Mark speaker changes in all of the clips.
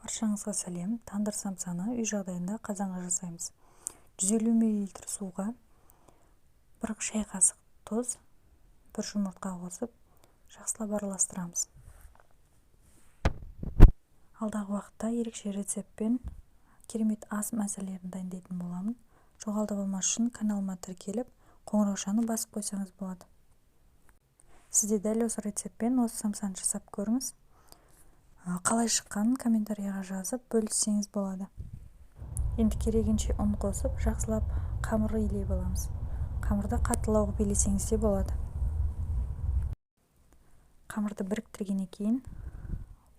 Speaker 1: Баршаңызға сәлем. Тандыр самсаны үй жағдайында қазанға жасаймыз. 150 мл суға 1 шай қасық тұз, 1 жұмыртқа қосып, жақсылап араластырамыз. Алдағы уақытта ерекше рецептпен керемет ас мәзірлерін дайындайтын боламын. Жоғалтып алмас үшін каналыма тіркеліп, қоңыраушаны басып қойсаңыз болады. Сіз де дәл осы рецептпен осы самсаны жасап көріңіз. Қалай шыққанын комментарияға жазып бөліссеңіз болады. Енді керегінше ұн қосып, жақсылап қамыр илеп аламыз. Қамырды қаттылау қылып илесеңіз де болады. Қамырды біріктіргеннен кейін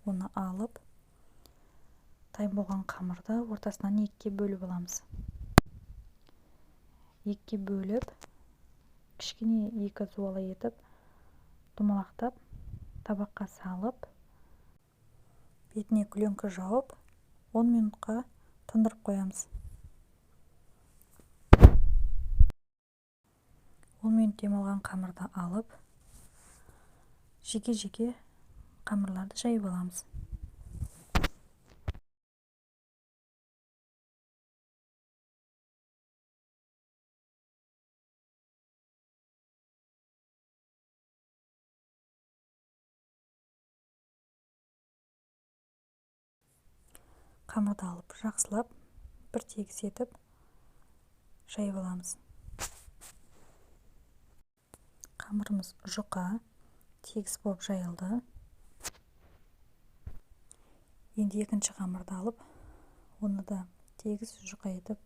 Speaker 1: оны алып, дайын болған қамырды ортасынан екіге бөліп аламыз. Екіге бөліп, кішкене екі зуала етіп, домалақтап, табаққа салып, бетіне пленка жауып, 10 минутқа тындырып қоямыз. 10 минут демалған қамырды алып, жеке-жеке қамырларды жайып аламыз. Қамырды алып, жақсылап бір тегіс етіп жайып аламыз. Қамырымыз жұқа, тегіс болып жайылды. Енді екінші қамырды алып, оны да тегіс жұқа етіп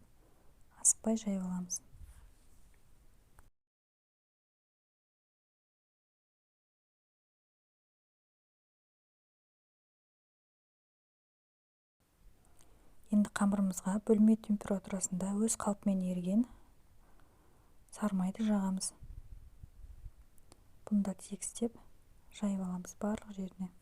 Speaker 1: асықпай жайып аламыз. Енді қамырымызға бөлме температурасында өз қалпымен еріген сары майды жағамыз. Бұны да тегістеп жайып аламыз барлық жеріне.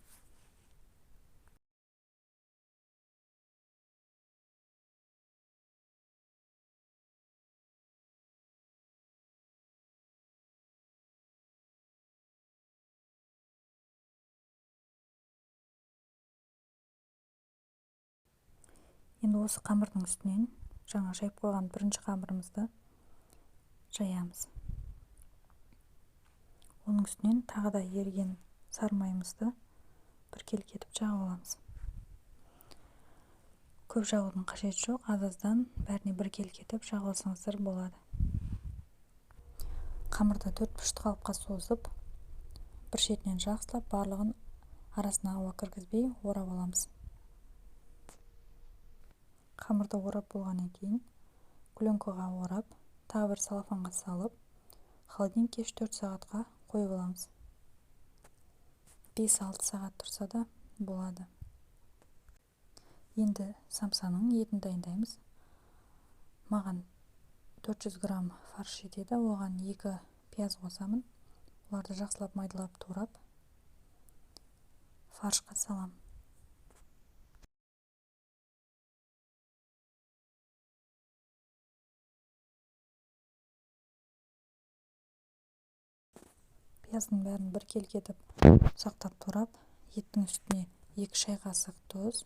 Speaker 1: Енді осы қамырдың үстінен жаңа жайып қойған бірінші қамырымызды жаямыз. Оның үстінен тағы да еріген сары майымызды біркелкі етіп жағып аламыз. Көп жағудың қажеті жоқ, аз-аздан бәріне біркелкі етіп жағып алсаңыздар болады. Қамырды төрт бұрышты қалыпқа созып, бір шетінен жақсылап барлығын арасына ауа кіргізбей орап аламыз. Қамырды орап болғаннан кейін пленкаға орап, тағы бір целлофанға салып, холодильникке 3-4 сағатқа қойып аламыз. 5-6 сағат тұрса да болады. Енді самсаның етін дайындаймыз. Маған 400 грамм фарш жетеді, оған 2 пияз қосамын. Оларды жақсылап майдалап турап, фаршқа саламын. Пияздың бәрін біркелкі етіп ұсақтап турап, еттің үстіне 2 шай қасық тұз,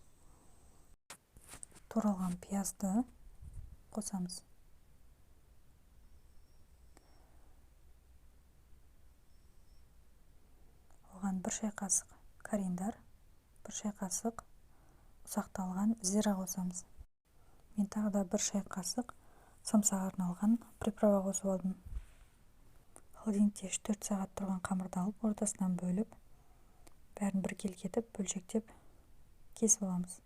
Speaker 1: туралған пиязды қосамыз. Оған 1 шай қасық кориандр, 1 шай қасық ұсақталған зира қосамыз. Мен тағы да 1 шай қасық самсаға арналған приправа қосып алдым. Холодильникте 3-4 сағат тұрған қамырды алып, ортасынан бөліп, бәрін біркелкі етіп, бөлшектеп кесіп аламыз.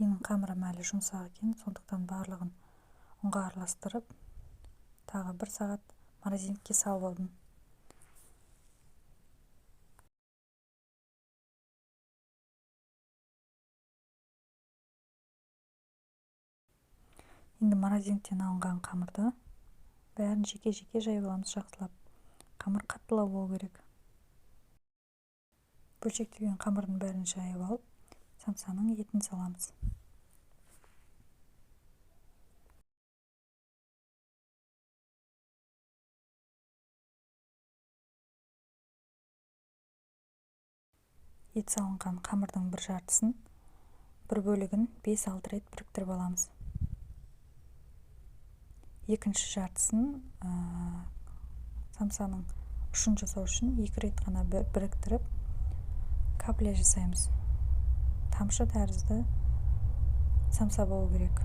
Speaker 1: Менің қамырым әлі жұмсақ екен, сондықтан барлығын ұнға араластырып, тағы 1 сағат морозильникке салып алдым. Енді морозильниктен алынған қамырды бәрін жеке-жеке жайып аламыз жақсылап. Қамыр қаттылау болу керек. Бөлшектелген қамырдың бәрін жайып алып, самсаның етін саламыз. Ет салынған қамырдың бір жартысын, бір бөлігін 5-6 рет біріктіріп аламыз. Екінші жартысын самсаның ұшын жасау үшін 2 рет қана біріктіріп капля жасаймыз. Тамшы тәрізді самса болу керек.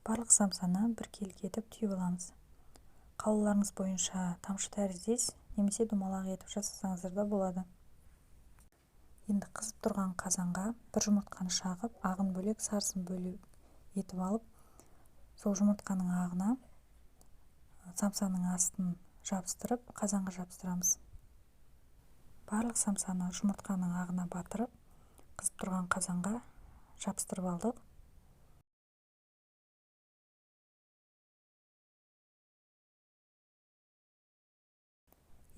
Speaker 1: Барлық самсаны біркелкі етіп түйіп аламыз. Қалауларыңыз бойынша тамшы тәріздес немесе домалақ етіп жасасаңыздар да болады. Енді қызып тұрған қазанға бір жұмыртқаны шағып, ағын бөлек, сарысын бөлек етіп алып, сол жұмыртқаның ағына самсаның астын жабыстырып, қазанға жабыстырамыз. Барлық самсаны жұмыртқаның ағына батырып, қызып тұрған қазанға жабыстырып алдық.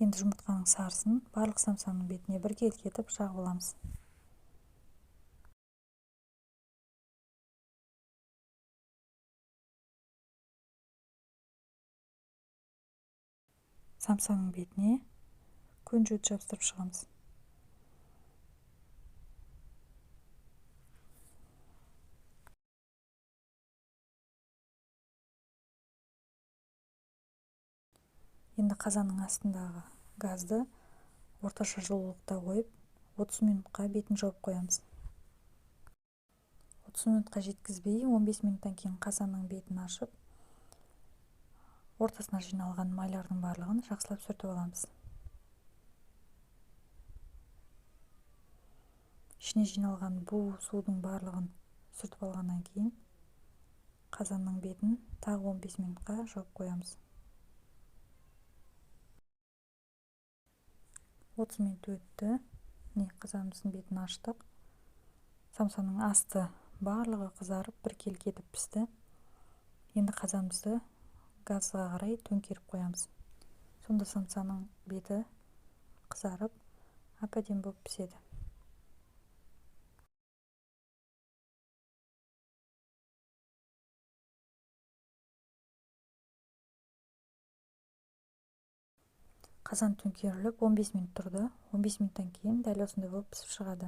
Speaker 1: Енді жұмыртқаның сарысын барлық самсаның бетіне біркелкі етіп жағып аламыз. Самсаның бетіне күнжіт жабыстырып шығамыз. Енді қазанның астындағы газды орташа жылулықта қойып, 30 минутқа бетін жауып қоямыз. 30 минутқа жеткізбей, 15 минуттан кейін қазанның бетін ашып, ортасына жиналған майлардың барлығын жақсылап сүртіп аламыз. Ішіне жиналған бу судың барлығын сүртіп алғаннан кейін қазанның бетін тағы 15 минутқа жауып қоямыз. 30 минут өтті. Міне, қазанымыздың бетін аштық. Самсаның асты барлығы қызарып, біркелкі етіп пісті. Енді қазанымызды газға қарай төңкеріп қоямыз. Сонда самсаның беті қызарып, әп-әдемі болып піседі. Қазан төңкеріліп 15 минут тұрды. 15 минуттан кейін дәл осындай болып пісіп шығады.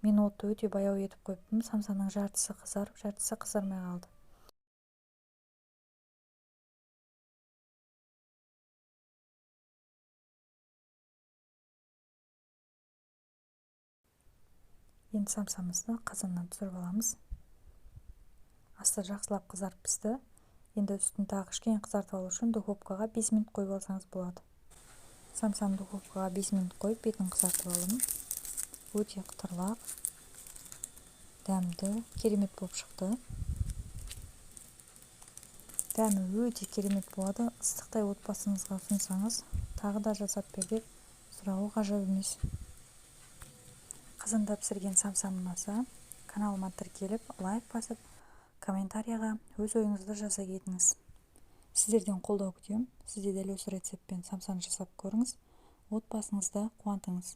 Speaker 1: Мен отты өте баяу етіп қойыппын. Самсаның жартысы қызарып, жартысы қызармай қалды. Енді самсамызды қазаннан түсіріп аламыз. Асты жақсылап қызарып пісті. Енді үстін тағы кішкене қызартып алу үшін духовкаға 5 минут қойып алсаңыз болады. Самсаны духовкаға 5 минут қойып, бетін қызартып алдым. Өте қытырлақ, дәмді, керемет болып шықты. Дәмі өте керемет болады. Ыстықтай отбасыңызға ұсынсаңыз, тағы да жасап бер деп сұрауы ғажап емес. Қазанда пісірген самсам ұнаса, каналыма тіркеліп, лайк басып, комментарияға өз ойыңызды жаза кетіңіз. Сіздерден қолдау күтемін. Сіз де дәл осы рецептпен самсаны жасап көріңіз, отбасыңызды қуантыңыз.